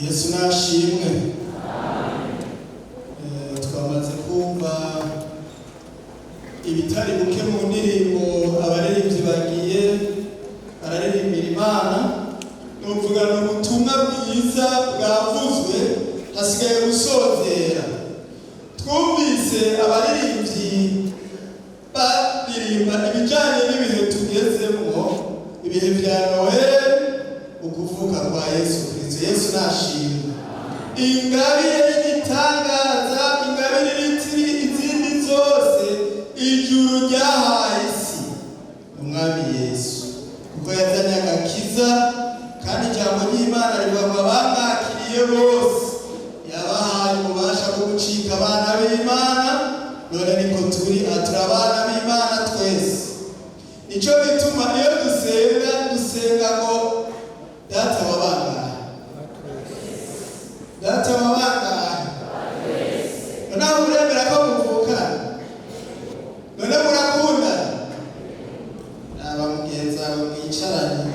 Yesu nashimwe. Twamaze kumva ibitari buke mu ndirimbo abaririmbyi bagiye bararirimbira Imana. Nuvuga ni ubutumwa bwiza bwavuzwe, hasigaye gusozera. Twumvise abaririmbyi baririmba ibijyanye n'ibihe tugezemo, ibihe bya Noheli, ukuvuka kwa Yesu Kristo. Yesu nashimwe. Ingabire y'igitangaza, ingabire iritiri izindi zose ijuru ryahaye isi, Umwami Yesu, kuko yazanye agakiza. Kandi ijambo ry'Imana rivuga ngo abamwakiriye bose yabahaye ububasha bwo gucika abana b'Imana. None niko turi aha, turi abana b'Imana twese. Nicyo bituma iyo dusenga, dusenga ngo: "Data wa bangahe? Data wa bangahe?" Nawe uremera ko muvukana? None murakundana? Naba mugenzi wawe mwicaranye.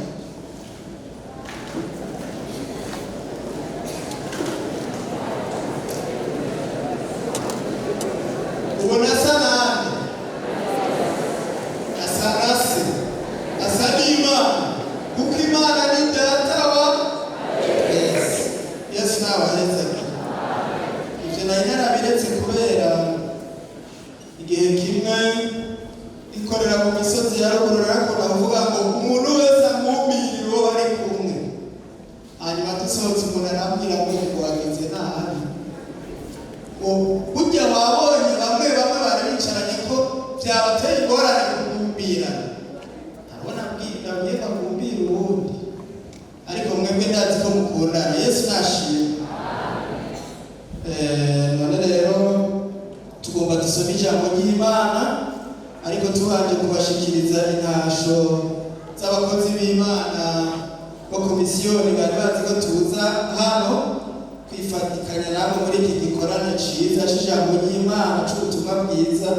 Ubona asa nande? Asa na se, asa n'Imana, kuko Imana ni Data wa twese. Yesu ntabahezage. Ibyo nari narabiretse kubera igihe kimwe ikorera mu misozi ya ruguru, narakunda kuvuga ngo umuntu wese amumbire uwo bari kumwe. Hanyuma dusohotse, umuntu arambwira ngo wagize nabi, ngo burya wabonye bamwe bamwe bari bicaranye ko byabateye ingorane kugumbirana. Ntabona nabwiye bagumbira uwundi, ariko mwebwe ndazi ko mukundana. Yesu nashimwe. None rero tugomba dusome ijambo ry'Imana, ariko tubanje kubashikiriza intasho z'abakozi b'Imana bo komisiyoni bari bazi ko tuza hano kwifatikanya nabo muri iki gikorane ciza c'ijambo ry'Imana, c'ubutumwa bwiza.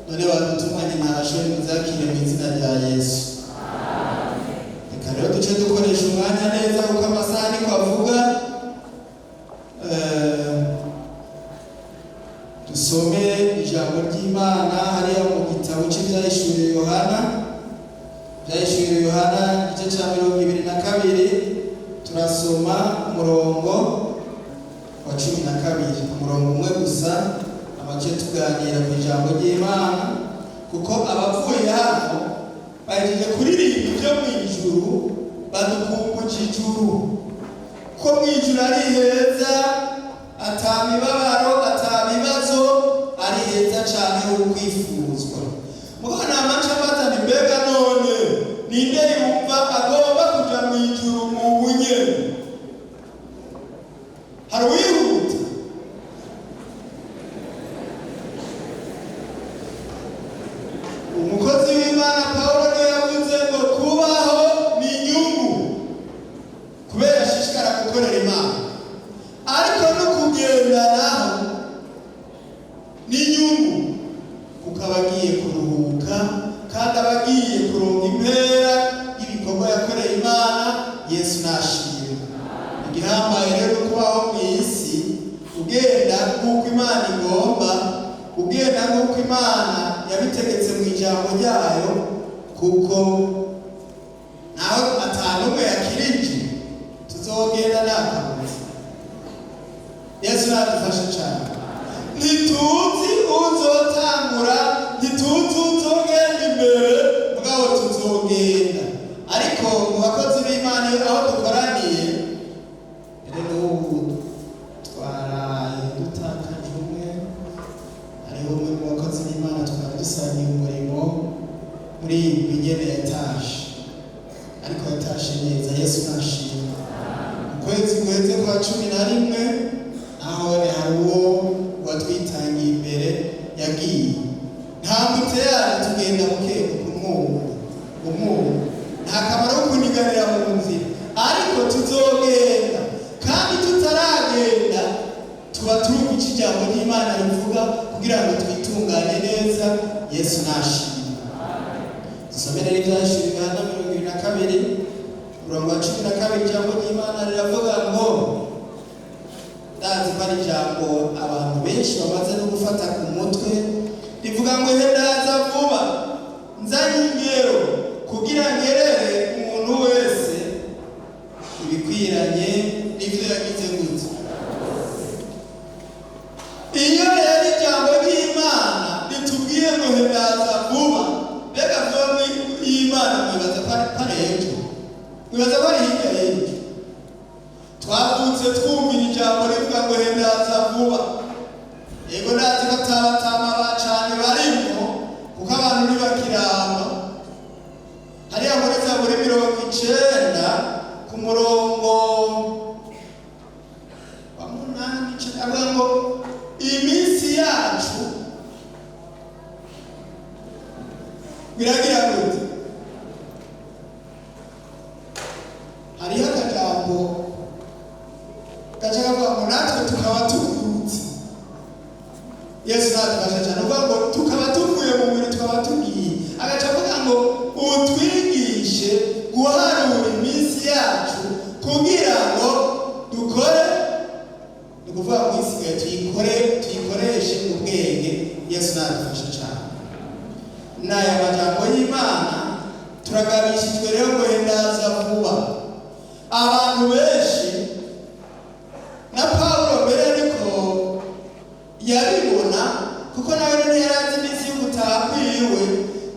None badutumanye intasho, nimuzakire mu izina rya Yesu. Reka rero duce dukoresha umwanya neza, kuko amasaha niko avuga. Dusome ijambo ry'Imana hariya mu gitabo c'Ivyahishuriwe Yohana. Ivyahishuriwe Yohana, igice ca 22, turasoma umurongo wa 12, umurongo umwe gusa, amace tuganira ku ijambo ry'Imana, kuko abavuye hano bahejeje kuririmba ibyo mu ijuru, badukumbuje ijuru, ko mu ijuru ari heza, ata mibabaro, ata bibazo, ari heza cyane ho kwifuzwa. Mugabo namaca bazana: mbega none ninde yumva agomba kuja mu ijuru mu bunyene? Hari uwihuta? Umukozi w'Imana Pawulo niwe yavuze ngo kubaho ni inyungu, kubera ashishikara gukorera Imana, ariko no kugenda naho ni inyungu, kuko aba agiye kuruhuka kandi aba agiye kuronka impera y'ibikorwa yakoreye Imana. Yesu nashimwe. Igihambaye rero kubaho mu isi ugenda nk'uko Imana igomba, ugenda nk'uko Imana yabitegetse mu ijambo ryayo, kuko naho atanumwe yakirije, tuzogenda nta kabuza. Yesu nadufashe cyane. Ntituzi uzotangura, ntituzi uzogenda imbere, mugabo tuzogenda. Ariko mu bakozi b'Imana aho dukoraniye rero, n'ubu twaraye dutakaje umwe. Hariho umwe mu bakozi b'Imana twari dusangiye umurimo muri iyi nyene yatashe, ariko yatashe neza. Yesu nashimwe. Ukwezi guheze kwa 11 naho hari uwo watwitangiye imbere yagiye. Nta muteyari, tugenda bukebuke, umwumwe umwumwe. Nta kamaro ko kuniganira mu nzira, ariko tuzogenda. Kandi tutaragenda tuba turumva icyo ijambo ry'Imana rivuga kugira ngo twitunganye. biratunganye neza. Yesu nashimwe. Dusome rero Ibyahishuriwe Yohana 22, umurongo wa 12. Ijambo ry'Imana riravuga ngo, ndazi ko ari ijambo abantu benshi bamaze no gufata ku mutwe, rivuga ngo: "Ehe, ndaza vuba, nzanye ingero kugira ngerere umuntu wese ibikwiranye n'ibyo yagize." Gute? Iyo rero ijambo ry'Imana ritubwiye ngo: "Ehe, ndaza vuba", mbega vuba y'Imana mwibaza ko ari ejo? Mwibaza ko ari hirya y'ejo? Twavutse twumvira ijambo rivuga ngo: "Ehe, ndaza vuba." Yego, ndazi ko atabatama ba cane barimwo, kuko abantu ntibakiramba. Hariya muri Zaburi 90 ku murongo wa 8, avuga ngo iminsi yacu biragira gute? Hariho akajambo gaca kavuga ngo natwe tukaba tuvutse. Yesu natufasha cyane. Uvuga ngo tukaba tuvuye mu mubiri, tukaba tugiye. Agaca avuga ngo utwigishe guharura iminsi yacu kugira ngo dukore, ni ukuvuga ngo isigaye tuyikore, tuyikoreshe ubwenge. Yesu nadufasha cyane. N'aya majambo y'Imana turagabishijwe rero ngo: "Ehe, ndaza vuba." Abantu benshi, na Pawulo mbere ariko yabibona, kuko nawe ntiyari azi iminsi yo gutaha kwiwe,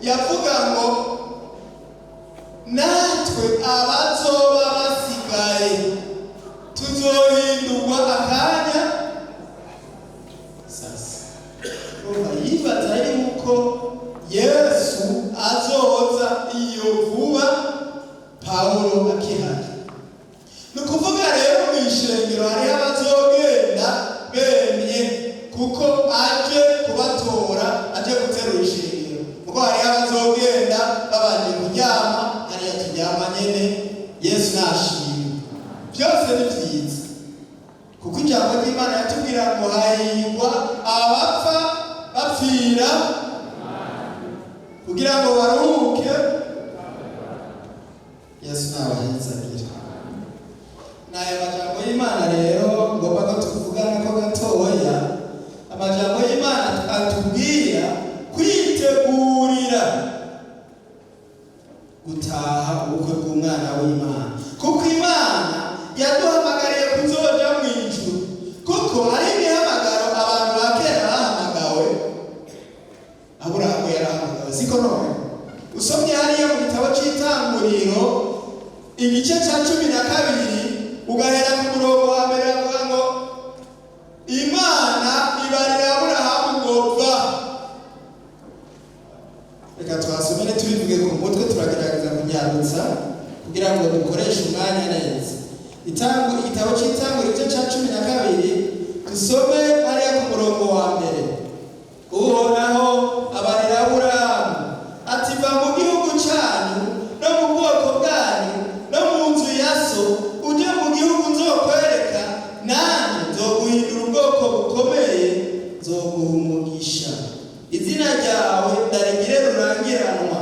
yavuga ngo natwe abazoba basigaye tuzohindurwa akanya sasa. Urumva, yibaza yuko Yesu azoza iyo vuba Pawulo akihari. Ni ukuvuga rero mu ishengero hariho abazogenda bemye kuko aje kubatora, aje guterura ishengero, kuko hariho abazogenda babanje kuryama hariya turyama nyene. Yesu nashimwe. Byose ni byiza, kuko ijambo ry'Imana yatubwira ngo hahirwa abapfa bapfira kugira ngo baruhuke. Yesu ntabahizagira. Ni aya majambo y'Imana rero ngomba ko tuvugana ko gatoya, amajambo y'Imana atubwira kwitegurira gutaha ubukwe bw'Umwana w'Imana, kuko Imana yaduhamagariye kuzoja mu ijuru, kuko hari imihamagaro abantu ba kera bahamagawe. Aburahamu yarahamagawe, siko? None usomye hariya mu gitabo c'Itanguriro igice cya 12, ugahera ku murongo wa mbere, bavuga ngo Imana ibarira Aburahamu ngo: "Va." Reka twasomere, tubivuge ku mutwe, turagerageza kunyarutsa kugira ngo dukoreshe umwanya neza. Igitabo c'Itanguriro igice cya 12, dusome hariya ku murongo wa mbere. Uhoraho abarira Aburahamu ati: "Va mu gihugu cyanyu no mu bwoko bwanyu no mu nzu ya so, ujye mu gihugu nzokwereka. Nanjye nzoguhindura ubwoko bukomeye, nzoguha umugisha, izina ryawe ndarigire rurangiranwa,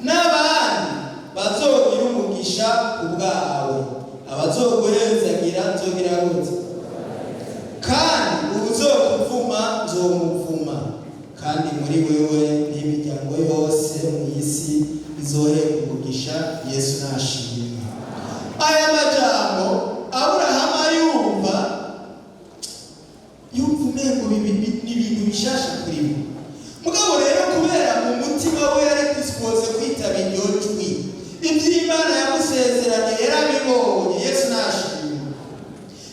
n'abandi bazogira umugisha ku bwawe. Abazoguhezagira nzogira gute? Kandi uwuzokuvuma nzomuvuma. Kandi muri wewe n'imiryango yose mu isi izohera umugisha." Yesu nashimwe. Aya majambo Aburahamu ayumva, yumva umengo ni ibintu bishasha kuri we. Mugabo rero kubera mu mutima we yari disposé kwitaba iryo jwi, iby'Imana yamusezeranye yarabibonye. Yesu nashimwe.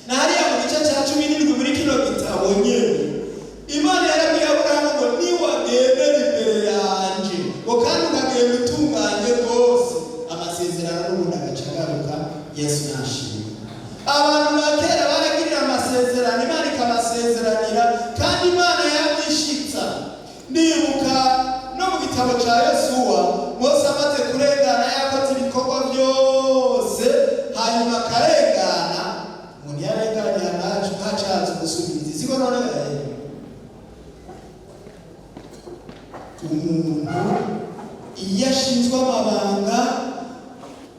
Na hariya mu gice cya 17 muri kino gitabo nyene, Imana yarabwiye Aburahamu ngo: "Niwagendera imbere yanje, ngo kandi ukagenda utunganye rwose", amasezerano n'ubundi agaca agaruka. Yesu nashimwe. Abantu ba kera baragirira amasezerano, Imana ikabasezeranira, kandi Imana yamwishitsa. Ndibuka no mu gitabo cya Yosuwa, Mose amaze kurengana, yakoze ibikorwa byose, hanyuma akarengana. Umuntu yarenganye ntacaza umusubizi, siko? None gahe Umuntu iyo ashinzwe amabanga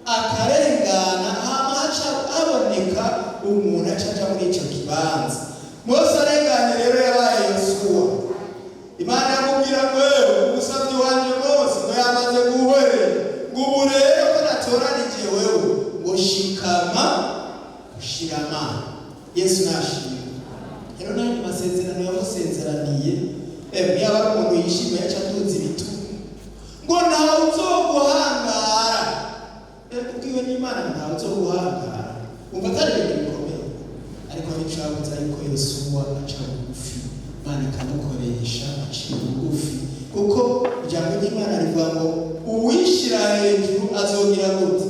akarengana, hama haca haboneka umuntu aca aja muri ico kibanza. Mose arenganye rero yabaye Yosuwa. Imana yamubwira ngo: "Wewe, umusavyi wanje Mose ngo yamaze guhwera, ngo ubu rero ko natoranije wewe, ngo shikama ushirama." Yesu nashimwe. Rero n'andi masezerano yamusezeraniye, emwe, yaba ari umuntu yishimiye aca aduza ibitugu ngo ntawe uzoguhangara. Ubwiwe n'Imana ngo ntawe uzoguhangara, umva atari ibintu bikomeye, ariko nticabuza yuko Yosuwa aca bugufi, Imana ikamukoresha aciye bugufi, kuko ijambo ry'Imana rivuga ngo uwishira hejuru azogira gute?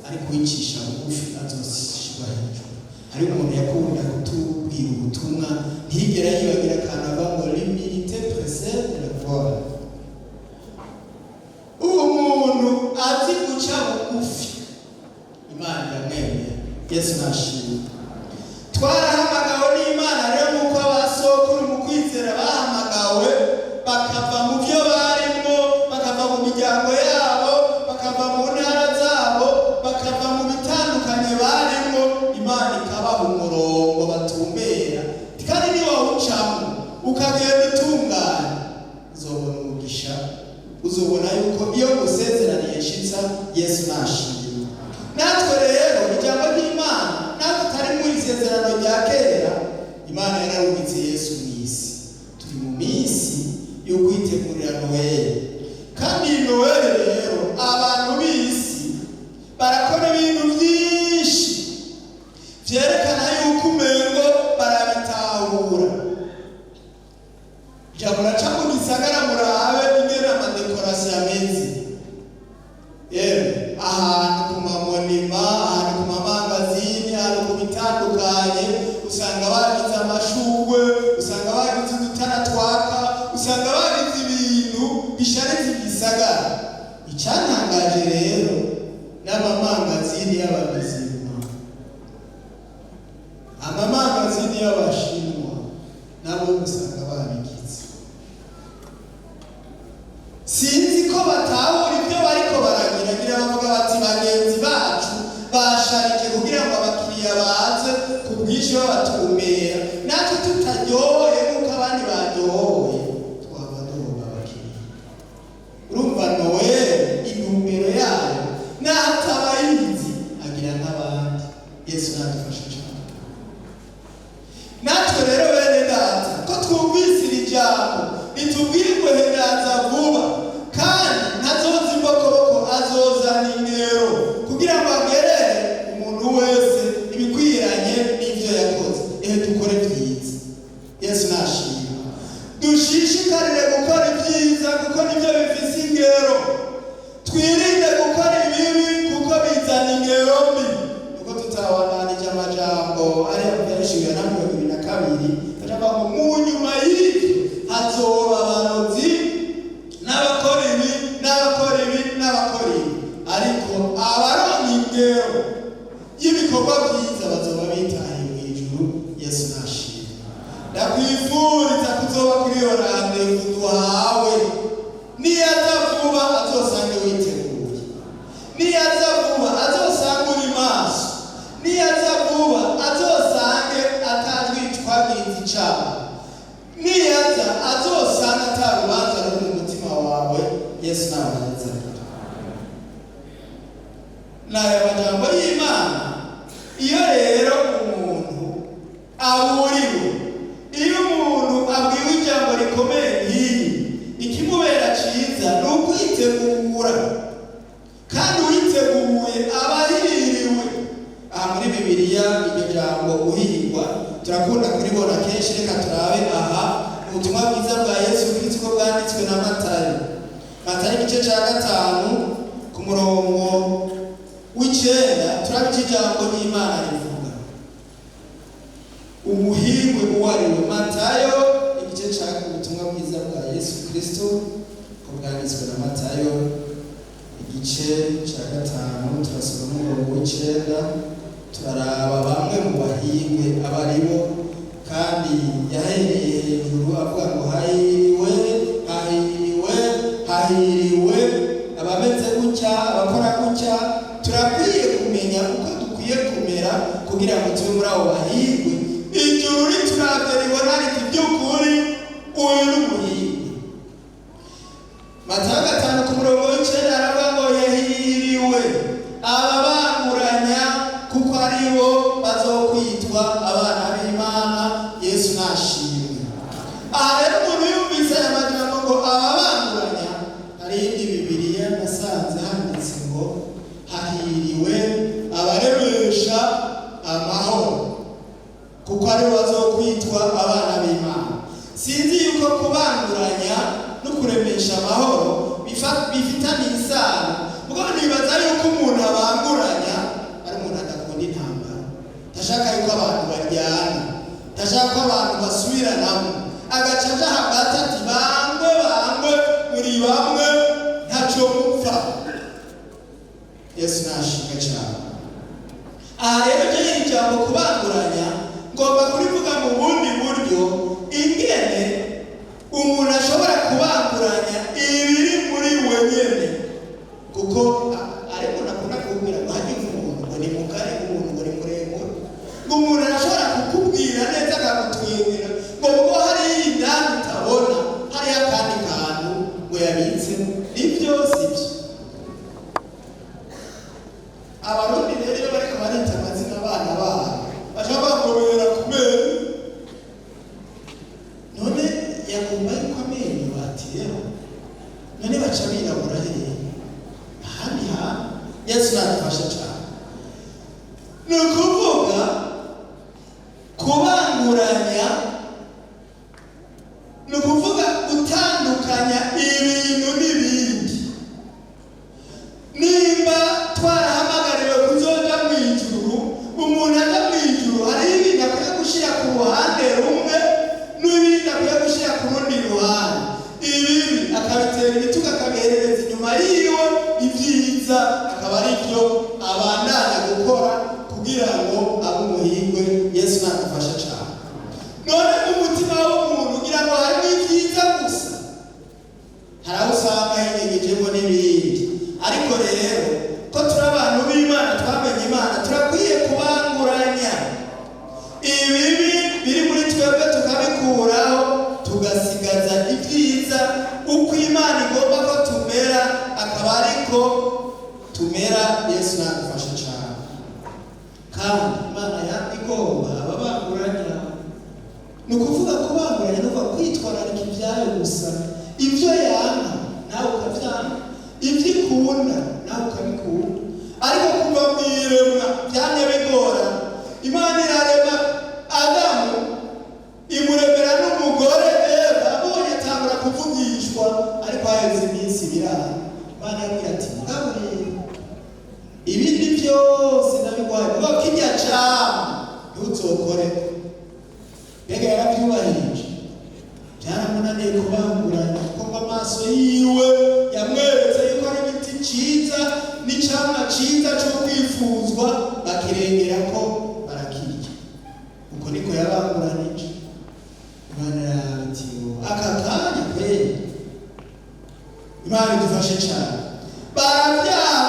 Ariko uwicisha bugufi azoshirwa hejuru. Hari umuntu yakunda kutubwira ubutumwa, ntiyigera yibagira akantu avuga ngo "L'humilité précède la gloire". Umuntu azi guca bugufi, Imana iramwemera. Yesu nashimwe. Twarahamagawe n'Imana rero nk'uko abasokuru mu kwizera bahamagawe, bakava mu byo barimo, bakava mu miryango yabo, bakava mu ntara zabo, bakava mu bitandukanye barimo, Imana ikabaha umurongo batumbera, kandi niwawucamo ukagenda utunganye, uzobona umugisha, uzobona yuko iyo ngusezeraniye nshitsa. Yesu nashimwe. Natwe rero ijambo ry'Imana, natwe tutari mu isezerano rya kera, Imana yararungitse Yesu mu isi. Turi mu minsi yo kwitegurira Noweli, kandi iyi Noweli rero abantu b'isi barakora ibintu byinshi vyerekana yuko umengo barabitahura. Ja muraca mu gisagara murabe ingene ama décorations ameze, yewe, ahantu ku ma monuments, ahantu ku mamangazini, ahantu ku bitandukanye, usanga bagize amashugwe, usanga bagize udutara twaka, usanga bagize ibintu bishariza igisagara. Icyantangaje rero n'amamangazini y'ababizima, amamangazini y'Abashinwa, nabo usanga babigize. Sinzi ko batahura ibyo bariko baragira. Ngira bavuga bati: "Bagenzi bacu basharije kugira ngo abakiriya baze ku bwinshi babatumbera, natwe tutaryoye nk'uko abandi baryohoye twaba duhomba abakiriya." Urumva, Noweli intumbero yayo naho atabayizi agira nk'abandi. Yesu nadufashe cyane. Natwe rero, bene Data, ko twumvise iri jambo ritubwirwe, hendaza vuba, kandi ntazoza imbokoboko, azozana ingero kugira ngo agerere umuntu wese ibikwiranye n'ibyo yakoze. Ehe, dukore byiza. Yesu nashimwe. Dushishikarire gukora ibyiza kuko nibyo bifise ingero. Twirinde gukora ibibi kuko bizana ingero mbi. Kuko tutabananije amajambo ariya byashyiriwe na 22, acavuga ngo mu nyuma y'ibyo hazoba abarozi n'abakora ibi n'abakora ibi n'abakora ibi, ariko abaronka ingero y'ibikorwa byiza bazoba bitahiye mu ijuru. Yesu nashimwe. Ndakwifuriza kuzoba kuri iyo rendez-vous duhawe. Niyaza vuba azosange witeguye, niyaza vuba azosange uri maso, niyaza vuba azosange atajwicwagiriza icaha, niyaza azosange ata rubanza ruri mu mutima wawe. Yesu nabahezagire. N'aya majambo y'Imana. Iyo rero umuntu aburiwe, iyo umuntu abwiwe ijambo rikomeye nk'iyi, ikimubera cyiza ni ukwitegura, kandi uwiteguye aba ahiriwe. Aha muri Bibiliya iryo jambo guhirwa turakunda kuribona kenshi. Reka turabe aha ubutumwa bwiza bwa Yesu Kristo ko bwanditswe na Matayo. Matayo igice cya 5 ku murongo w'9, turabe icyo ijambo ry'Imana rivuga. Umuhirwe uwo ari we. Matayo igice cya, ubutumwa bwiza bwa Yesu Kristo ko bwanditswe na Matayo, igice cya 5, turasoma n'umurongo w'9. Turaraba bamwe mu bahirwe aba ari bo, kandi yahereye hejuru avuga ngo: "Hahiriwe, hahiriwe." Aha rero umuntu yumvise aya majambo ngo ababanguranya, hari iyindi Bibiliya nasanze handitse ngo hahiriwe abaremesha amahoro, kuko ari bo bazokwitwa abana b'Imana. Sinzi yuko kubanguranya no kuremesha amahoro bifitanye isano, kuko nibaza yuko umuntu abanguranya ari umuntu adakunda intambara, ntashaka yuko abantu baryana, ntashaka ko abantu basubiranamo, agaca aja hagati ati bangwe bangwe, muri bamwe, ntaco mupfa. Yesu nashimwe cyane. Aha rero je iri jambo kubanguranya ngomba kurivuga mu bundi buryo, ingene umuntu ashobora kubanguranya ibiri muri we nyene, kuko ari umuntu akunda kukubwira ngo hajye umuntu ngo ni mugari, umuntu ngo ni muremure, ngo umuntu arashobora kukubwira neza akagutwengera, ngo ubwo hariya indani utabona hariyo akandi kantu ngo yabitsemo. Nibyo, sibyo? Abarundi rero iyo bariko barita amazina abana babo, baca bangobera ku menyo. None yagomba yuko amenyo batera, none baca birabura hehe ahandi hantu? Yesu nadufashe cyane. Ni ukuvuga kubanguranya ni ukuvuga gutandukanya ibintu n'ibindi. Nimba twarahamagariwe kuzoja mu ijuru, umuntu aja mu ijuru hariho ibintu akwiye gushyira ku ruhande rumwe n'ibindi akwiye gushyira ku rundi ruhande. Ibibi akabitera ibitugu, akabiherereza inyuma yiwe, ibyiza akaba ari byo abandanya gukora kugira ngo abe umuhirwe. Yesu nadufashe cyane. None mu mutima w'umuntu ugira ngo harimo ibyiza gusa? Hari aho usanga hinyegejemo n'ibindi. Ariko rero ko turi abantu b'Imana, twamenye Imana, turakwiye kubanguranya ibibi biri muri twebwe, tukabikuraho, tugasigaza ibyiza. Uko Imana igomba ko tumera akaba ariko tumera. Yesu nadufashe cyane. Kandi Imana igomba ababanguranya, ni ukuvuga kubanguranya ni ukuvuga kwitwararika ibyayo gusa. Ibyo yanka nawe ukabyanga, ibyo ikunda nawe ukabikunda. Ariko kuva mu iremwa byamye bigora. Imana irarema Adamu, imuremera n'umugore Eva. Abonye atangura kuvugishwa, ariko haheze iminsi birara. Imana yabwira ati mugabo rero ibindi byose ndabiguhaye, mugabo kirya camwa ntuzokore. Mbega yarabyubahirije? Byaramunaniye kubanguranya, kuko ngo amaso yiwe yamweretse yuko ari igiti cyiza n'icamwa cyiza cyo kwifuzwa, bakirengera ko barakirya. Uko niko yabanguranije. Imana ati aka kanya kweri, Imana idufashe cyane. Barabyara,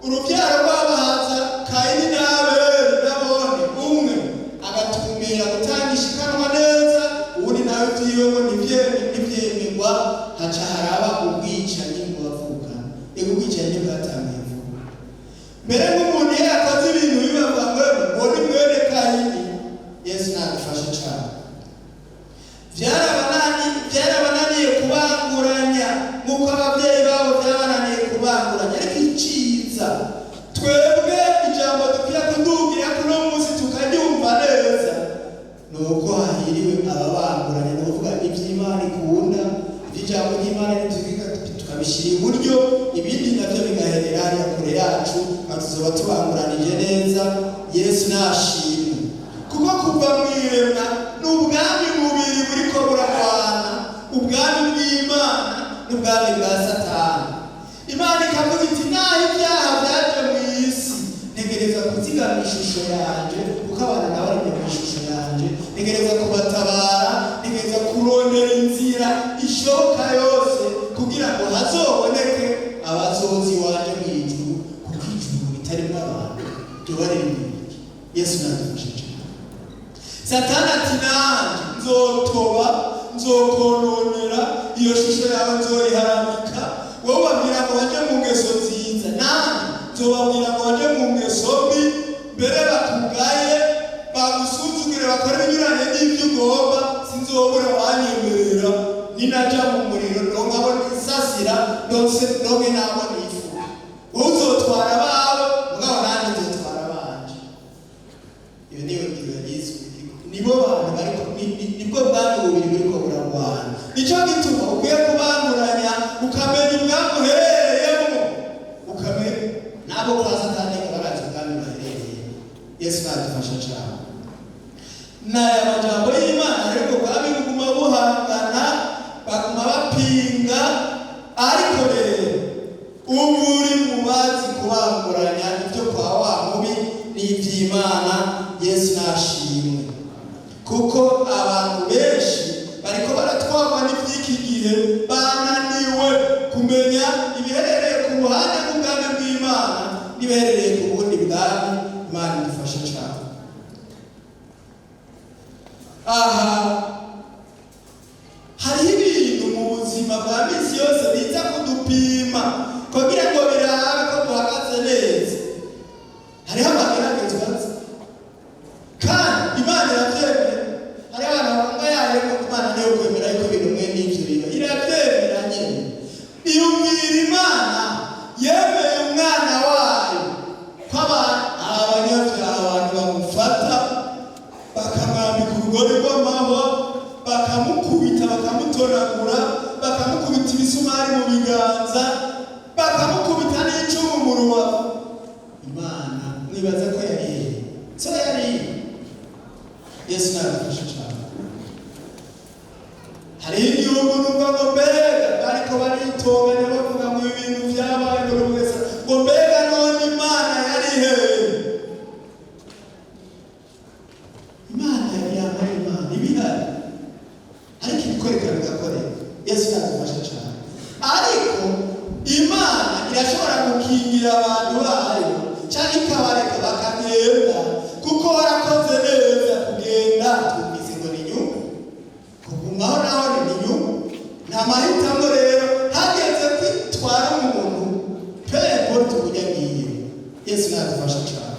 urubyaro rw'abahaza Kayini n'Abeli, nabone umwe agatumbira gutanga ishikanwa neza, uwundi nawe vyiwe ngo ntivyemerwa. Haca haraba ubwicanyi ngo bavukana. Ego, ubwicanyi ntibwatanguye vuba. Mbere nk'umuntu iyo yakoze ibintu bibavuga ngo ni mwene Kayini. Yesu nadufashe cyane. Byarabananiye kubanguranya nk'uko ababyeyi babo byabananiye kubanguranya. Ariko iciza, twebwe ijambo dukwiye kudugira kuno munsi tukaryumva neza ni uko hahiriwe ababanguranya. Ni ukuvuga iby'Imana ikunda, iby'ijambo ry'Imana tukabishyira iburyo, ibindi nabyo bigaherera hariya kure yacu, tuzoba tubanguranije neza. Yesu nashimwe, kuko kuva mu iremwa ni ubwami bubiri buriko burarwana, ubwami bw'Imana n'ubwami bwa Satani. Imana ikavuga iti naho ibyaha byaje mu isi, ntegereza kuzigama ishusho yanje, kuko abana nabaremye mu ishusho yanje. Ntegereza kubatabara, ntegereza kurondera inzira ishoboka yose kugira ngo hazoboneke abazozi iwanje mu ijuru, kuko ijuru ritarimo abantu ryoba riri mu iki? Yesu nadufashe cyane. Satani ati nanjye nzotoba, nzokononera iyo shusho yawe, nzoyiharamika. Wowe ubabwira ngo baje mu ngeso nziza, nanjye nzobabwira ngo baje mu ngeso mbi, mbere bakugaye, bagusuzugure, bakore ibinyuranye n'ibyo ugomba. Sinzobura abanyemerera ninaja mu muriro, ndonke abo nisasira, ndonse ndonke n'abo nifuka. Wowe uzotwara abawe, mugabo nanjye nzotwara abanje. Iyo niyo ngiro ya Yesu. Nibo bantu bariko nibwo bwami bubiri buriko buragwana. Nico gituma ukwiye kubanguranya, ukamenya ubwami uherereyemo, ukamenya nabo kwa Satani barazi ubwami baherereyemo. Yesu nadufasha cyane n'aya majambo y'Imana. Ariko ubwami buguma buhangana, baguma bapinga. Ariko rero ubu uri mu bazi kubanguranya ibyo kwa wa mubi n'iby'Imana. Yesu nashimwe, kuko abantu benshi bariko baratwarwa n'iby'iki gihe, bananiwe kumenya ibiherereye ku ruhande rw'ubwami bw'Imana n'ibiherereye ku bundi bwami. Imana idufashe cyane. Aha hariho ibintu mu buzima bwa minsi yose biza kudupima kugira ngo birabe ko duhagaze neza. Hariho amageragezwa aza, kandi Imana irabyemera. Hariho abantu bavuga yayo ko Imana niyo kwemera yuko ibintu mwe n'ibyo biba, irabyemera nyine. Iyumvira Imana yemeye umwana wayo ko abanyabyaha, abantu bamufata bakamwambika urugori rw'amahwa, bakamukubita, bakamutoragura, bakamukubita imisumari mu biganza, bakamukubita n'icumu mu rubavu. Imana mwibaza ko yari hehe? So yari. Yesu nadufashe cyane. Hariho igihugu numva ngo mbega bariko baritonganya, bavuga ngo ibintu byabaye ngo wese ngo mbega none Imana yari hehe? Imana yari yambaye, Imana ibihari, ariko ibikoreka bigakoreka. Yesu yadufasha cyane. Ariko Imana irashobora gukingira abantu bayo cyangwa ikabareka bakagenda, kuko warakoze neza kugenda. Twumvise ngo ni inyungu kugumaho, naho ni inyungu, ni amahitamo. Rero hageze kwitwara umuntu, peu importe uburyo agiye. Yesu nadufasha cyane.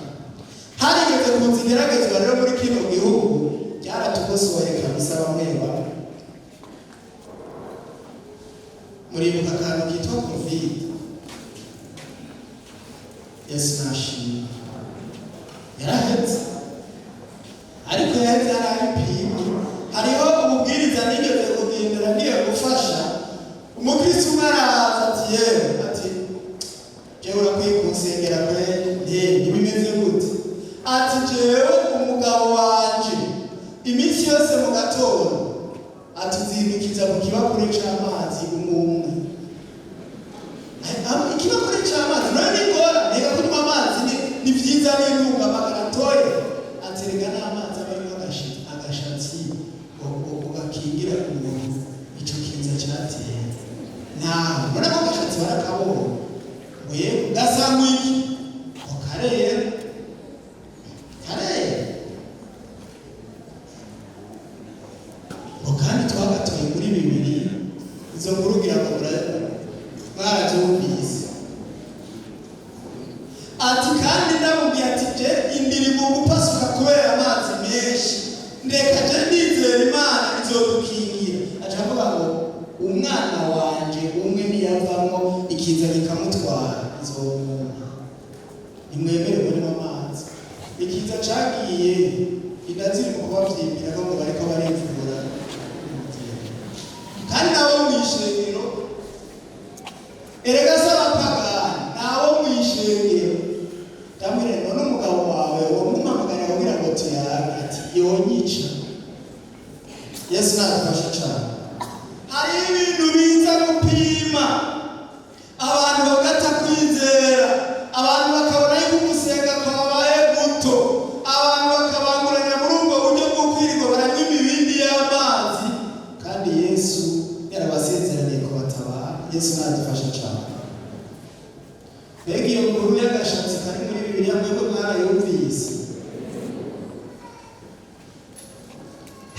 Harigeze kuza igeragezwa rero muri kino gihugu, byaratugosoye kabisa. Bamwe bamwe muribuka akantu kitwa COVID. Yesu nashimwe, yarahetse, ariko yaheze hari ibipimo. Hariho umubwiriza nigeze kugendera ngiye gufasha umukristo umwe, araza ati: "Yewe," ati, "jewe urakwiye kunsengera kweri." Nti: "Ntibimeze gute?" Ati: "Jewe umugabo wanje iminsi yose mu gatondo atuzindukiza mu kibakure c'amazi umwe, ikibakure c'amazi." None ningora reka kunywa amazi ni vyiza n'intungamagara toye. Ati: "Reka n'amazi aba arimo agashatsi ugakingira umuntu ico kiza cateye." Naho none ako gashatsi barakabonye ngo yego gasa ngwiki, ngo karera karera, ngo kandi twagatoye muri Bibiliya. Izo nkuru ngira ngo mwarabyumvise. Ati: "Kandi ndamubwiye ati je indiri mu gupasuka kubera amazi menshi, ndeka je ndizera Imana izodukingira." Aca avuga ngo umwana wanje umwe niyavamwo ikiza kikamutwara, izomumpa nimwemere kunywa amazi. Ikiza cagiye, inda ziri mu kubavyimbira ko ngo bariko barivura. Kandi nabo mw'ishengero, erega se abapagani nabo mw'ishengero. Ndamubwira: "None umugabo wawe womumpamagara kugira ngo tuyage?" Ati: "Yonyica." Yesu nadufasha cane. Hariho ibintu biza gupima abantu bagata kwizera, abantu bakabona yuko ugusenga kwabaye guto, abantu bakabanguranya muri ubwo buryo bwo kwirirwa baranywa imibindi y'amazi, kandi Yesu yarabasezeraniye kubatabara. Yesu nadufasha cane. Mbega iyo nkuru y'agashatsi kari muri Bibiliya, mwebwe mwarayumvise?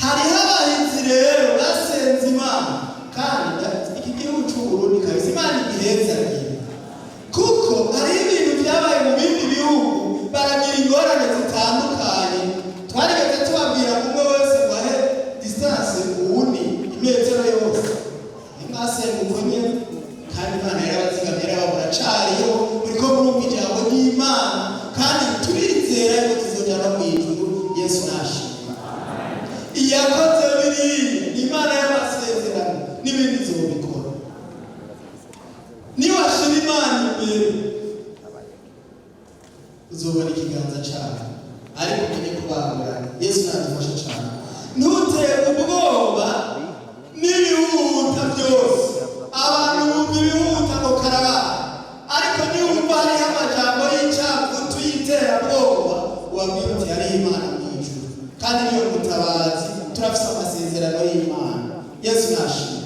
Hariho abahinzi rero basenze Imana, kandi iki gihugu c'Uburundi kabisa Imana igihezagire, kuko hariho ibintu byabaye mu bindi bihugu baragira ingorane zitandukanye. Twarigeze tubabwira ngo umwe wese ngo ahe distance. Yesu nashimwe.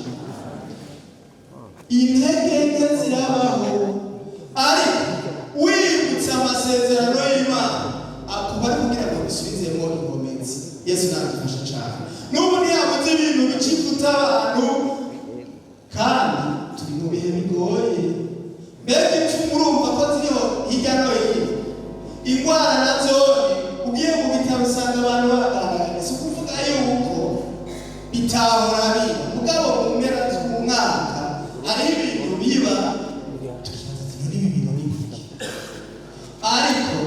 Intege nke zirabaho, ariko wibutse amasezerano y'Imana akuba ari kugira ngo bisubizemo inkomezi. Yesu nadufasha cyane. N'ubu ntiyabuze ibintu bicifuta abantu, kandi turi mu bihe bigoye. Mbega impfu, murumva ko ziriho hirya no hino. Indwara nazo, ugiye mu bitaro usanga abantu bagaragara. Si ukuvuga yuko bitahora biba, mugabo mu mpera z'umwaka hari ibintu biba tukibaza ati: "None ibi bintu ni ibiki?" Ariko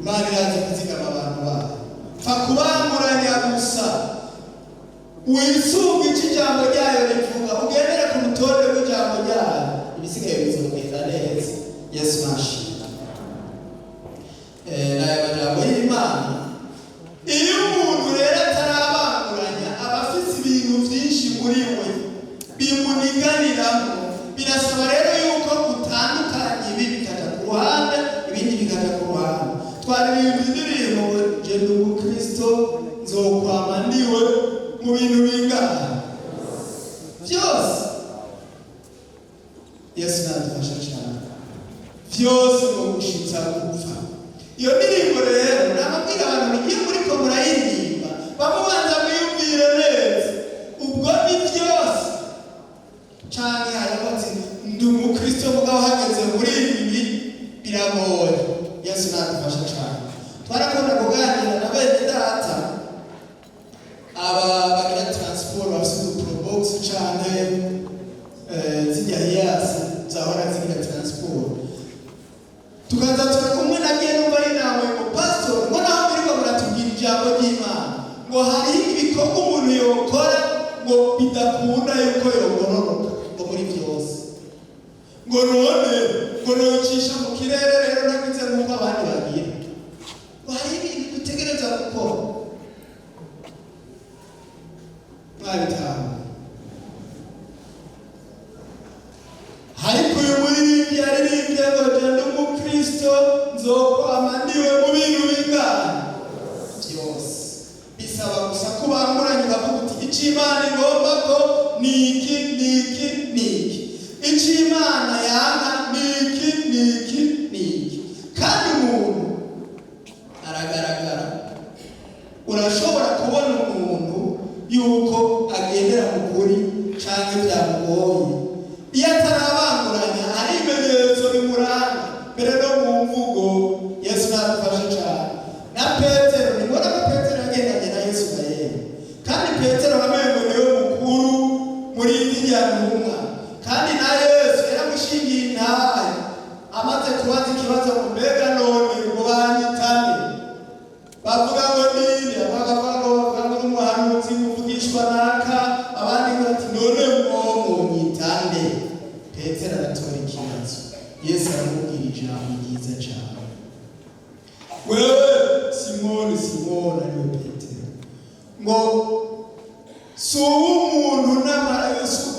Imana irazi kuzigama abantu bayo. Pfa kubanguranya gusa, wisunga icyo ijambo ryayo rivuga, ugendere ku rutonde rw'ijambo ryayo, ibisigaye bizogenda neza. Yesu nashimwe. N'aya majambo y'Imana. Iyo umuntu rero atarabanguranya, aba afite ibintu byinshi muri we bimuniganiramo. Birasaba rero yuko utandukanya, ibi bikaja ku ruhande, ibindi bikaja ku ruhande. Twaririmba indirimbo ngo: "Je ndi umukristo, nzokwama ndiwe mu bintu bingana byose." Yesu nadufasha cyane. Byose ngo gushitsa gupfa. Iyo ndirimbo rero nababwira abantu, iyo muriko murayiririmba, bamubanza mwiyumvire neza, ubwo ni byose canke hariho ati: "Ndi umukristo, mugabo hageze muri ibi biragoye." Yesu nadufasha cyane. Twarakunda kuganira na bene data aba bagira transport, bafite uduprobox canke zijya Hiace zahora zigira transport. Tukaza turi kumwe, nagiye numva ari nawe ngo: "Pastor," ngo, "naho muriko muratubwira ijambo ry'Imana," ngo, "hariho ibikorwa umuntu yokora ngo bidakunda yuko yogororoka ngo muri byose," ngo, "none ngo nocisha mu kirere rero nagize nk'uko abandi bagira?" Ngo hariho ibintu dutegereza gukora. Mwabitaho. Ariko uyu muririmbyi yaririmbye ngo: "Je ndi umukristo, nzokwama ndiwe mu bintu bingana byose." Bisaba gusa kubanguranya, ukavuga uti: "Icyo Imana igomba ko ni iki, ni iki, ni iki. Icyo Imana yanka ni iki, ni iki, ni iki." Kandi umuntu aragaragara. Urashobora kubona umuntu yuko agendera mu kuri canke byamugoye. Iyo atarabanguranya, hari ibimenyetso bimuranga mbere no mu mvugo. Yesu nadufashe cyane. Na Petero, nibona ko Petero yagendanye na Yesu na yewe, kandi Petero wamengo niwe mukuru muri iriya ntumwa, kandi na Yesu yaramushingiye intahe amaze kubaza ikibazo ngo: "Mbega none ngo banyitane, bavuga ngo ninde?" Bavuga ngo n'umuhanuzi uvugishwa naka, abandi ngo ati: "None mwo munyitande?" Petero aratora ikibazo. Yesu aramubwira ijambo ryiza cyane: "Wewe Simoni, Simoni," ariwe Petero, ngo, "si uw'umuntu n'amaraso,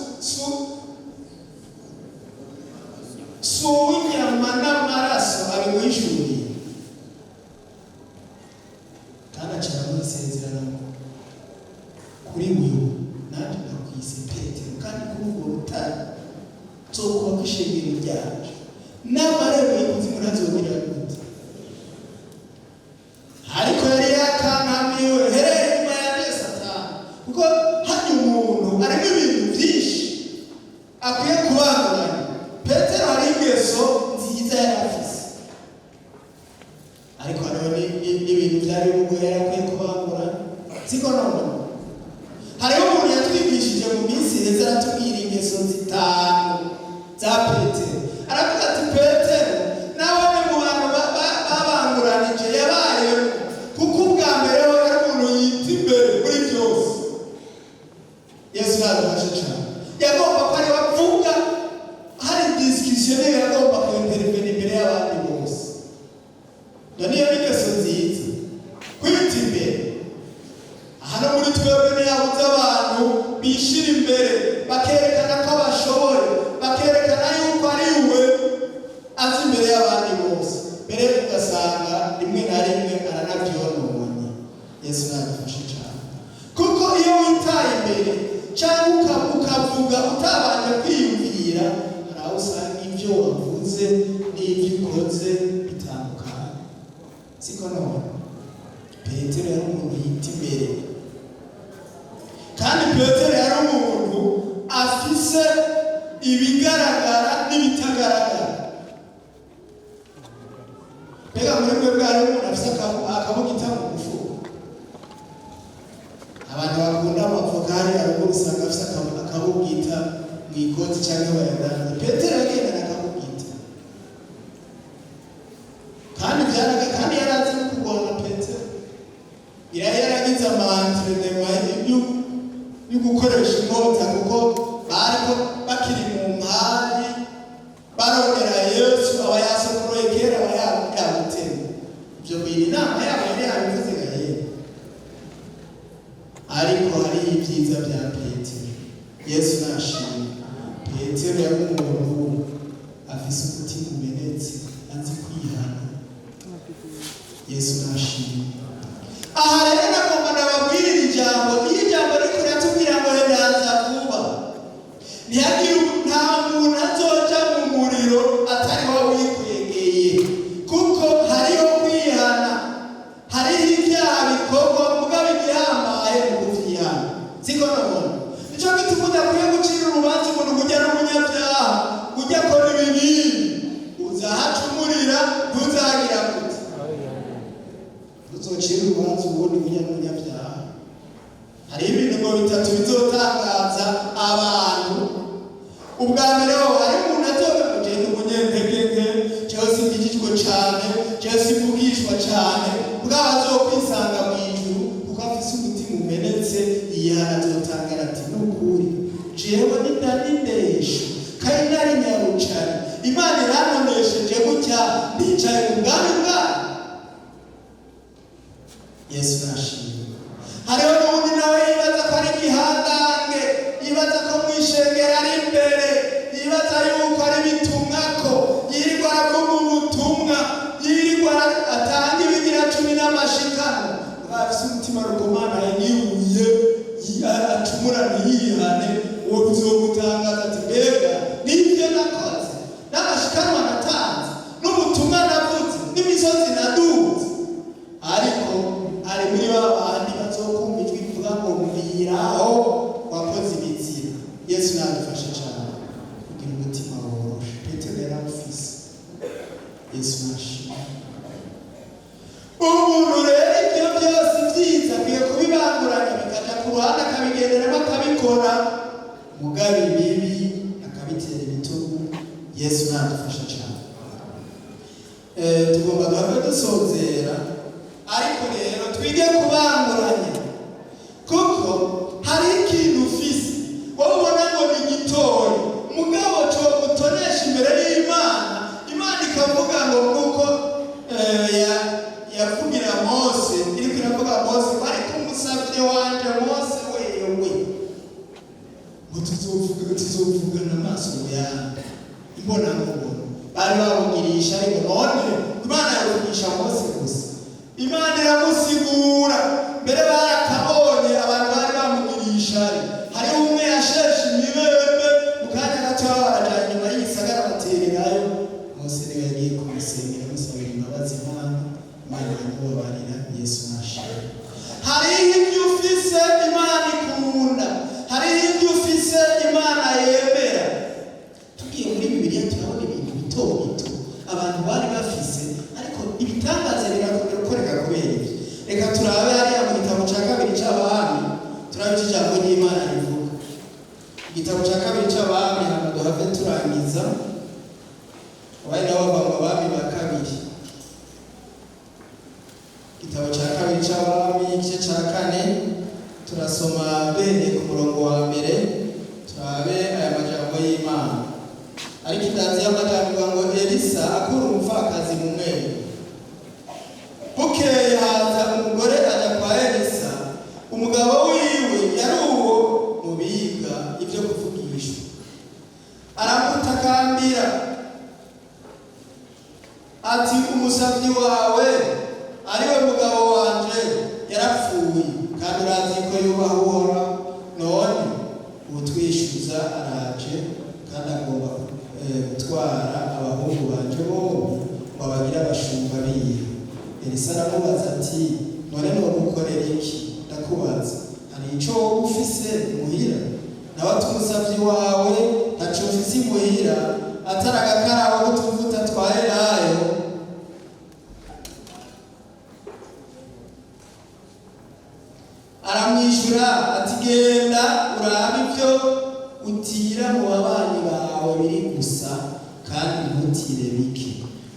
si uw'inyama n'amaraso abimwishuriye." Kandi acara mu isezerano ngo: "Kuri wewe nanjye ndakwise Petero, kandi kuri urwo rutare nzokubaka ishengero ryanje, n'amarembo y'ikuzimu ntazogira gute." Ariko yari yakankamiwe: "Hereye inyuma yanjye, Satani," kuko hajya umuntu arimo ibintu byinshi akwiye kubanguranya. Petero hari ingeso nziza yari afise, ariko hariho n'ibintu byari bimugoye yari akwiye kubangura. Siko none hariho umuntu yatwigishije mu minsi iheze, aratubwira ingeso zitanu za Petero. Aravuga ati: "Petero nawe ni mu bantu babanguranije yabayeho, kuko ubwa mbere we yari umuntu yita imbere muri byose." Yesu nadufashe cyane. Yagomba ko ariwe avuga, hari discussion niyo yagomba kuintervene imbere y'abandi bose. Iyo niyo ingeso nziza, kwita imbere. Hano muri twebwe ntihabuze abantu bishira imbere, bakerekana ko bashoboye, bakerekana yuko ari we azi imbere y'abandi bose, mbere ugasanga rimwe na rimwe aranabyononye. Yesu nadufashe cyane, kuko iyo witaye imbere Cyangwa ukavuga utabanje kwiyumvira, hari aho usanga ibyo wavuze n'ibyo ukoze bitandukanye, siko? None Petero yari umuntu yita imbere, kandi Petero yari umuntu afise ibigaragara n'ibitagaragara. Mbega muri mwebwe hariho umuntu afise akabugita mu mufuko? Abantu bakunda amavoka hariya ruguru usanga afise akabugita mu ikoti cyangwa bayadandaza. Petero yagendana akabugita, kandi byaraga, kandi yari azi no kurwana. Petero yari yaragize ama entraînement yo gukoresha inkota, kuko bariko bakiri mu mpari barondera Yesu, aba yasokoroye kera, aba yamutema. Ibyo bintu inama yabo yari yabivuze gahera. Ariko hariho ibyiza bya Petero. Yesu nashimwe. Petero yari umuntu afise umutima umenetse, azi kwihana. Yesu nashimwe. Aha rero nagomba ndababwirira ijambo. Iyo ijambo riko riratubwira ngo ndaza vuba, ntihagire, nta muntu azoja mu muriro atari wowe wikwegeye, kuko hariho kwihana, hariho ibyaha bikorwa mugabo igihambaye mu kuvyihana, siko? None nico gituma udakwiye gucira urubanza umuntu kujya n'umunyabyaha, ujya akora ibibi, uzahacumurira, ntuzagira gute, uzocira urubanza ubundi kujya n'umunyabyaha. Hariho ibintu ngo bitatu bizotangaza abantu. Ubwa mbere ho, hari umuntu azoga kugenda umunyentege nke, jewe singijijwe cane, jewe simvugishwa cane, bwaba azokwisanga mu ijuru kuko afise umutima umenetse, yihana. Azotangara ati: "Nukuri jewe ninda n'indesho kandi nari nyarucari, Imana irantonesheje gutya, nicaye mu bwami bwayo." Yesu nashimwe. Hariho n'uwundi nawe yibaza ko ari igihangange, yibaza ko mu ishengero ari imbere, yibaza yuko ari bitumwako, yirirwa aravuga ubutumwa, yirirwa atanga ibigira cumi n'amashikano, afise umutima rukomana yibuye, acumura ntiyihane. Uwo bizomutangaza ati: "Mbega nibyo nakoze, n'amashikanwa natanze, n'ubutumwa navuze, n'imisozi naduze?" Ariko ari muri ba bandi bazokumva ijwi rivuga ngo: "Mviraho, wakoze ibizira." Yesu nadufashe cyane kugira umutima woroshe. Petero yarawufise. Yesu nashimwe. Umuntu rero ibyo byose byiza akwiye kubibanguranya, bikaja ku ruhande, akabigenderamo, akabikora, mugabo ibibi akabitera ibitugu. Yesu nadufasha cyane. Tugomba duhave dusozera, ariko rero twige kubanguranya, kuko hari ikintu ufise wowe ubona ngo ni gitoya, mugabo cogutonesha imbere y'Imana. Imana ikavuga ngo kuko yavugira Mose, iriko iravuga Mose ko ariko umusavye wanje Mose wewe, ngo tuzovuga, tuzovugana amaso mu yandi, imbonankubone. Bari bamugirisha, ariko none Imana yavugisha Mose gusa. Imana iramusigura. Mbere barakabonye abantu bari bamugirisha, hariho umwe yasheshe imibembe, mu kanya gato barajanye inyuma y'igisagara batererayo. Mose niwe yagiye kumusengera, amusabira imbabazi Imana, Imana iramubabarira. Yesu nashimwe. Hariho ibyo ufise Imana ikunda, hariho ibyo ufise Imana yemera. Tugiye muri Bibiliya turabona ibintu bito bito abantu bari bafise, ariko ibitangaza birakunda gukoreka kubera ibyo. Reka turabe hariya mu gitabo cya kabiri c'Abami, turabe icyo ijambo ry'Imana rivuga. Igitabo cya kabiri c'Abami, hano duhave turangiza. Abandi nabo bava mu Bami ba Kabiri. Igitabo cya kabiri c'Abami, igice cya kane, turasoma duhereye ku murongo wa mbere, turabe aya majambo y'Imana. Ariko indanzi y'amajambo ivuga ngo: Elisa akura umupfakazi mu mweru. Bukeye haza umugore aja kwa Elisa. Umugabo wiwe yari uwo mu biga ibyo kuvugishwa. Aramutakambira ati: "Umusavyi wawe, ariwe mugabo wanje, yarapfuye, kandi urazi ko yubaha Uhoraho. None Aramwishyuza araje kandi agomba gutwara abahungu banje bombi ngo abagire abashumba biwe. Elisa aramubaza ati: "None nogukorera iki? Ndakubaza, hari ico wowe ufise muhira?" Nawe ati: "Umusavyi wawe ntaco mfise imuhira atari agakarabo k'utuvuta twa elayo." Aramwishyura ati: "Genda urabe ibyo utira mu babanyi bawe biri gusa, kandi ntutire bike.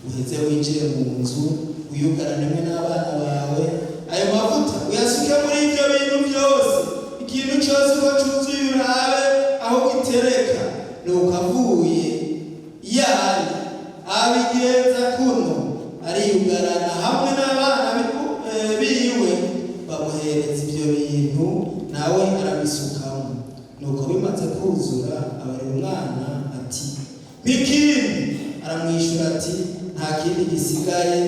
Uheze winjire mu nzu, wiyugaranemo n'abana bawe, ayo mavuta uyasuke muri ibyo bintu byose. Ikintu cyose uko cyuzuye urabe aho gitereka." Nuko avuye iyo ari abigenza kuno, ariyugarana hamwe n'abana biwe, bamuhereza ibyo bintu, nawe arabisukamo. Nuko bimaze kuzura, abarira umwana ati: "Bikindi." Aramwishyura ati: "Nta kindi gisigaye."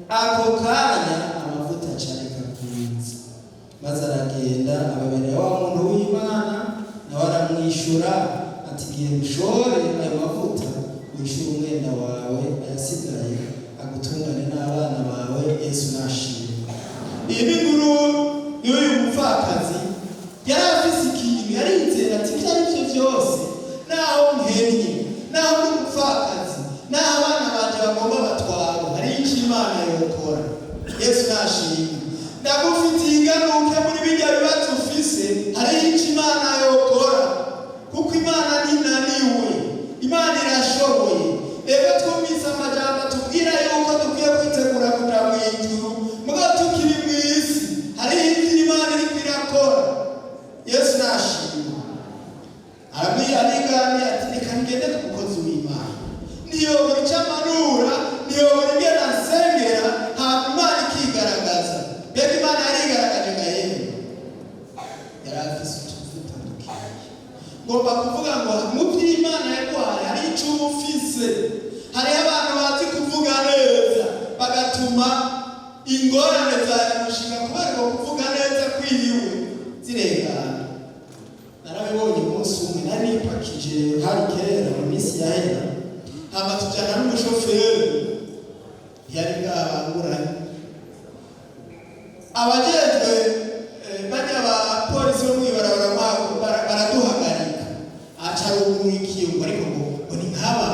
Ako kanya amavuta acareka kuza. Maze aragenda ababerera wa muntu w'Imana, nawe aramwishyura ati: "Genda ushore ayo mavuta, wishyure umwenda wawe, ayasigaye agutungane n'abana bawe." Yesu nashimwe. Iyi ni inkuru y'uyu mupfakazi. Yari afise ikintu yarizera, ati: "Ibyo ari byo byose, naho nkennye, naho ndi umupfakazi, naho abana banje bagomba batwara, hari icyo Imana yokora." Yesu nashimwe. Ndagufitiye inganuke muri bijya bibazo ufise, hariho icyo Imana yokora, kuko Imana ntinaniwe, Imana irashoboye. Rero twumvise amajambo atubwira yuko dukwiye kwitegura kuja mu ijuru mugabo tukiri mu isi. Hariho ibyo Imana iriko irakora. Yesu nashimwe. Arabwira arigani ati: "Reka ngende ku mukozi w'Imana, niyobora icyo amanura, niyobora ingene ansengera, hama Imana ikigaragaza." Mbega Imana yarigaragaje nga yemwe! Yari afise utuvuta dukeya. Ngomba kuvuga ngo mu by'Imana yaguhaye hari icyo uba ufise. Hariho abantu bazi kuvuga neza, bagatuma ingorane za nyamushinga kubera uko kuvuga neza kwiwe zirengana. Narabibonye umunsi umwe, nari nipakije, hari kera mu minsi yahera, hama tujyana n'umushoferi, ntiyari bwabanguranye. Abajejwe bajya abapolisi bo mw'ibarabara baraduhagarika, aca ruguru ikiyo ngo ariko ngo ni nk'aba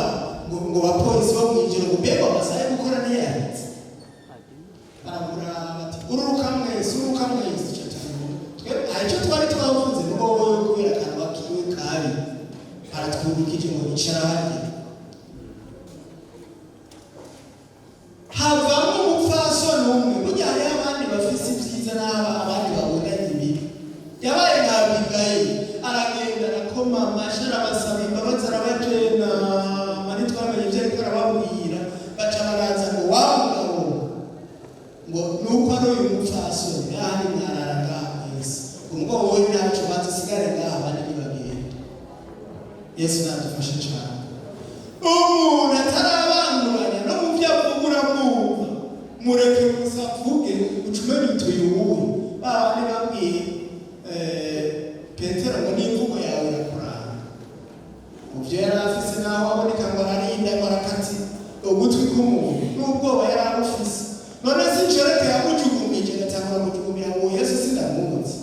ngo bapolisi bo mw'ijoro, ngo mbega amasaha yo gukora ntiyahetse. Baramuraba bati: "Ururuka mwese, ururuka mwese." Ico twe hari icyo twari twavuze, nuko wowe kubera akanwa kiwe kabi aratwubikije ngo icara harya. Havamo umupfasoni umwe. Burya hariho abandi bafise ibyiza n'aba abandi babonanye ibibi. Yabaye nka Abigayili, aragenda arakoma amashi, arabasaba imbabazi, arabajenama. Ntitwamenye ibyo ariko arababwira. Baca baraza ngo: "Wa mugabo," ngo nuko ari uyu mupfasoni, n'ahandi mwarara ngaha mwese, ngo wowe ntaco, banza usigare ngaha, abandi ntibagenda. Yesu nadufashe cane. Umuntu atarabanguranya, no mu byo avuga uramwumva. Mureke gusa avuge, ucumenye utuye uwuhe. Ba bandi babwiye Petero ngo: "N'imvugo yawe irakuranga." Mu byo yari afise, naho aboneka ngo ararinda, ngo arakati ugutwi k'umuntu, n'ubwoba yari abufise. None si inshoreke yamujugumirije, agatangura kujugumira ngo: "Yesu sindamuzi."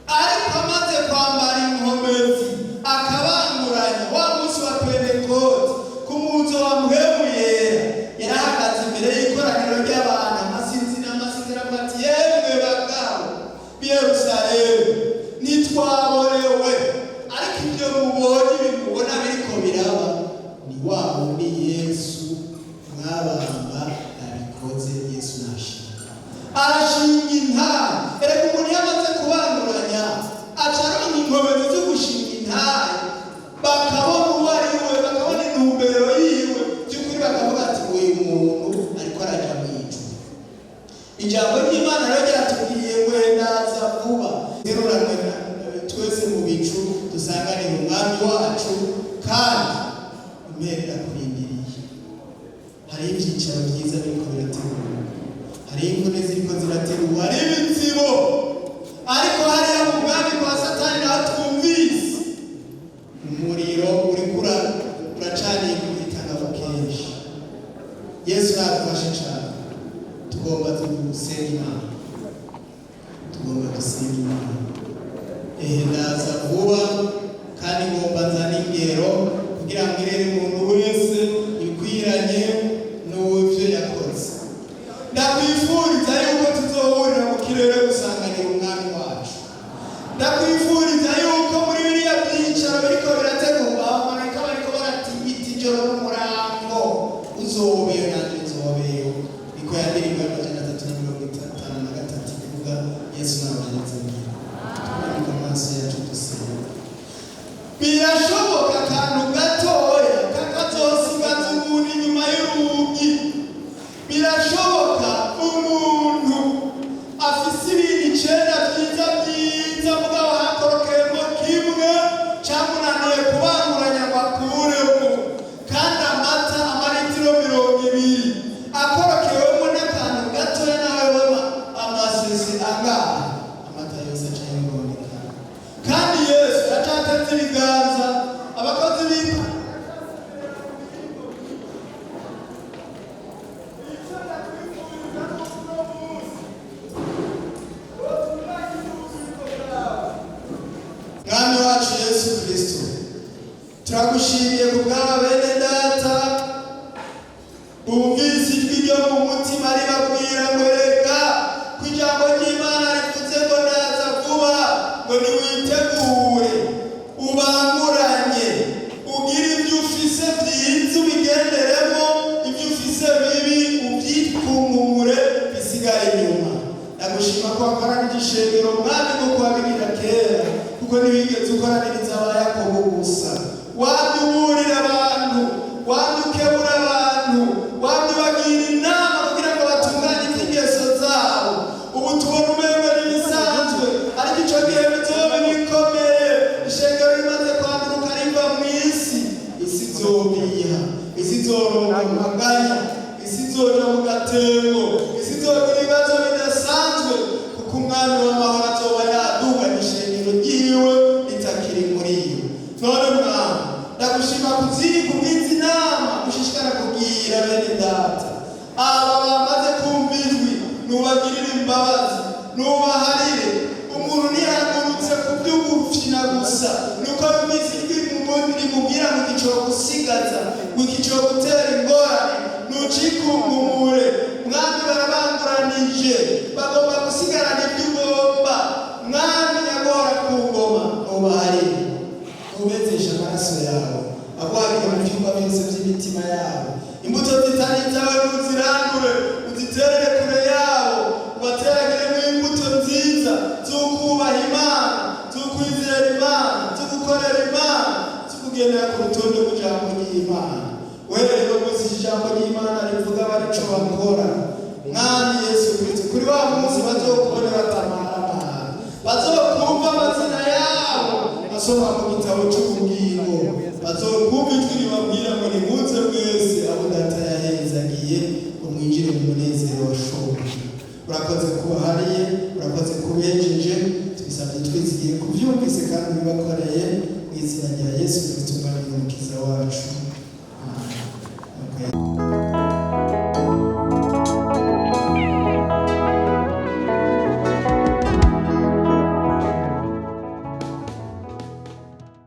Ariko amaze kwambara inkomezi, akabanguranya wa munsi wa Pentekote ku muzo wa Mpwemu Yera, yarahagaze imbere y'ikoraniro ry'abantu amasinzi n'amasinzi, aravuga ati: "Yemwe bagabo b'i Yerusalemu, ntitwaborewe, ariko ibyo mubonye, ibi mubona biriko biraba, ni wa wundi Yesu mwabamba abikoze." Yesu nashimwe. Arashinga intahe. Erega umuntu iyo amaze kubanguranya, aca aronka inkomezi zo gushinga intahe, bakabona uwo ari we, bakabona intumbero yiwe by'ukuri, bakavuga ati: "Uyu muntu ariko araja mu ijuru." Ijambo ry'Imana rero ryaratubwiye ngo ndaza vuba, teruranwe twese mu bicu, dusanganire Umwami wacu. Kandi impera irakurindiriye. Hariho ibyicaro byiza biriko birategurwa, hariho imvune ziriko zirategurwa, hariho ibitsibo. Ariko hariya mu bwami kwa Satani naho twumva Ndaza vuba kandi ngomba nzane ingero kugira ngo irere umuntu wese ibikwiranye n'uw'ivyo yakoze. Ndakwifuriza yuko tuzohurira mu kirere gusanganira Umwami wacu. Ndakwifuriza yuko muri biriya byicaro biriko birategurwa, abamarayika bariko baratigita ijoro n'umurango, uzobeyo nanjye nzobeyo. Niko ya ndirimbo ya 353 ivuga. Yesu nabagenzi, twubike amaso yacu dusenga. Birashoboka akantu gatoya kakazosigaza umuntu inyuma y'urugi. Birashoboka umuntu afise ibintu icenda vyiza vyiza, mugabo hakorokeyemo kimwe camunaniye kubanguranya ngo akuremo, kandi amata amaritiro 20 akorokewemo n'akantu gatoya, nawe baba amasese angahe, amata yose aca yononekara. Kandi Yesu acateze ibiganza, abakozi b'Imana. Mwami wacu Yesu Kristo, turagushimiye ku bw'aba bene data bumvise ijwi ryo mu mutima ribabwira ngo reka ko ijambo ry'Imana rivuze ngo ndaza vuba, ngo niwitegure, ubanguranye, ugire ibyo ufise byiza ubigenderemo, ibyo ufise bibi ubyikunkumure bisigare inyuma. Ndagushima ko wakoranije ishengero, Mwami, kuko wabigira kera, kuko ntiwigeze ukoraniriza aba Yakobo gusa. Wamye uburira abantu, wamye ukebura abantu, wamye ubagira inama kugira ngo batunganye iby'ingeso zabo. Ubu tubona umengo n'ibisanzwe, ariko ico gihe bizoba bikomeye. Ishengero rimaze kwanduruka riva mu isi, isi izobiha, isi izoronka amaganya, isi izoja mu gatengo, isi izogira ibibazo bidasanzwe, kuko Umwami w'amahoro azoba yaduganye ishengero ryiwe ritakiri muri yo. None Mwami, ndagushima kuziri kubwiza inama ushishikara kugira bene data aba bamaze kumva ijwi. Nubagirire imbabazi, nubaharire. Umuntu ntihagurutse ku by'ugufyina gusa, nuko yumvise ijwi rimubwira ngo igico gusigaza, ngo igico gutera ingorane, nucikunkumure. Mwami, barabanguranije, bagomba gusigarana ibyo ugomba. Mwami nyagora ku ngoma, nubaharire, ubezesha amaraso yawe agwabire mu byumba byose by'imitima yabo. Imbuto zitari izawe ntuzirandure, uziterere kure yabo, ubateragiremo imbuto nziza z'ukubaha Imana, z'ukwizera Imana, z'ugukorera Imana, z'ukugendera ku rutonde rw'ijambo ry'Imana. Uhereye no munsi ijambo ry'Imana rivuga barico bakora. Mwami Yesu Kristo, kuri wa munsi bazokubona batamaramara, bazokumva amazina yabo asoma mu gitabo cy'ubugingo, bazokumva ijwi ribabwira ngo nimuze mwese abo Data yahezagiye, ngo mwinjire mu munezero wa shobuja. Urakoze kubahariye, urakoze kubejeje. Tubisabye twizigiye kubyumvise kandi bibakoreye, mu izina rya Yesu Kristo, Umwami n'Umukiza wacu.